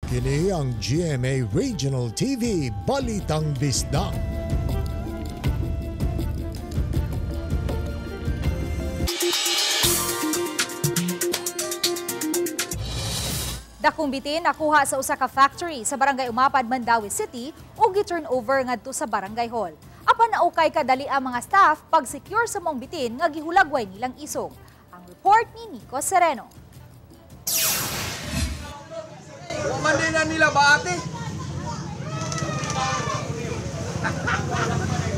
Kini ang GMA Regional TV Balitang Bisdak. Dakong bitin nakuha sa usa ka factory sa Barangay Umapad, Mandaue City ug gi-turn over ngadto sa Barangay Hall. Apan naukay kadali ang mga staff pag-secure sa mong bitin nga gihulagway nilang isog. Ang report ni Nico Sereno. Wa man din na nila ba ate?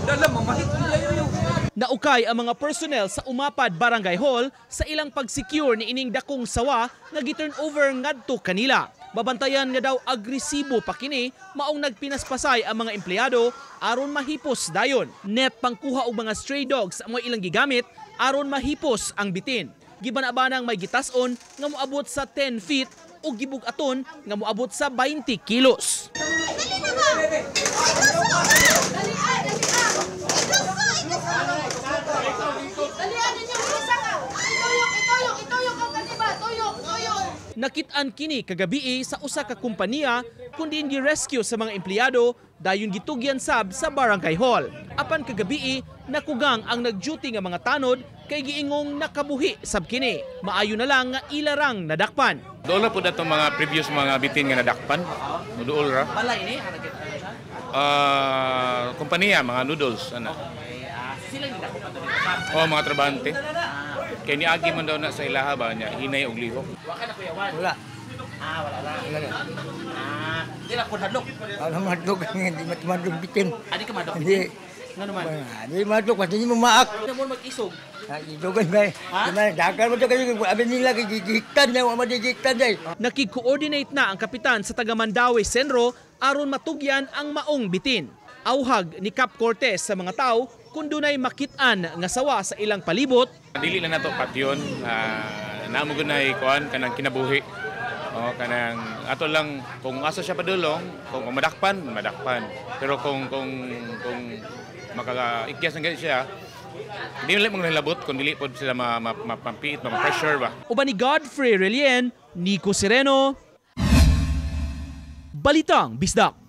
Dala mamahit nila yun. Naukay ang mga personnel sa Umapad Barangay Hall sa ilang pag-secure ni ining dakong sawa nga gi-turn over ngadto kanila. Babantayan nga daw agresibo pa kini maong nagpinaspasay ang mga empleyado aron mahipos dayon. Net pangkuha og mga stray dogs ang mga ilang gigamit aron mahipos ang bitin. Gibanabanang may gitas-on nga moabot sa 10 feet o gibug-aton nga moabot sa 20 kilos. Nakit-an kini kagabii sa usa ka kompanya kundi gi-rescue sa mga empleyado dayon gitugyan sab sa Barangay Hall. Apan kagabii nakugang ang nag-duty nga mga tanod kay giingong nakabuhi sab kini. Maayo na lang nga ilarang nadakpan. Dool na po datong mga previous mga bitin nga nadakpan. Dool ra. Balay ni Kompanya mga noodles ana. Okay, sila ni dakpan Oh, mga trabahante. Kay niagi man daw na sa ilaha ba niya hinay og lihok. Wa ka na kuya Juan. Wala. Ah, wala lang. Wala na. Ah, di na kun hadlok. Wala madlok, hindi madlok bitin. Adi ka madlok. Hindi. Ngano man? Hindi madlok, kasi hindi mo maak. Hindi mo mag-isog. Isogan ba? Ha? Dakar mo ito kasi, abi nila, gigiktan na, wala magigiktan na. Nakig-coordinate na ang kapitan sa taga Mandaue Senro aron matugyan ang maong bitin. Auhag ni Cap Cortez sa mga tao kung dunay makit-an nga sawa sa ilang palibot. Dili lang nato patyon, naamo gunay kuan kanang kinabuhi. O kanang ato lang kung asa siya padulong, kung madakpan, madakpan. Pero kung makaikyas na siya, hindi lang mga nilabot kung dili pod sila mapampiit, ma-pressure ba. Uban ni Godfrey Relien, Nico Sereno, Balitang Bisdak.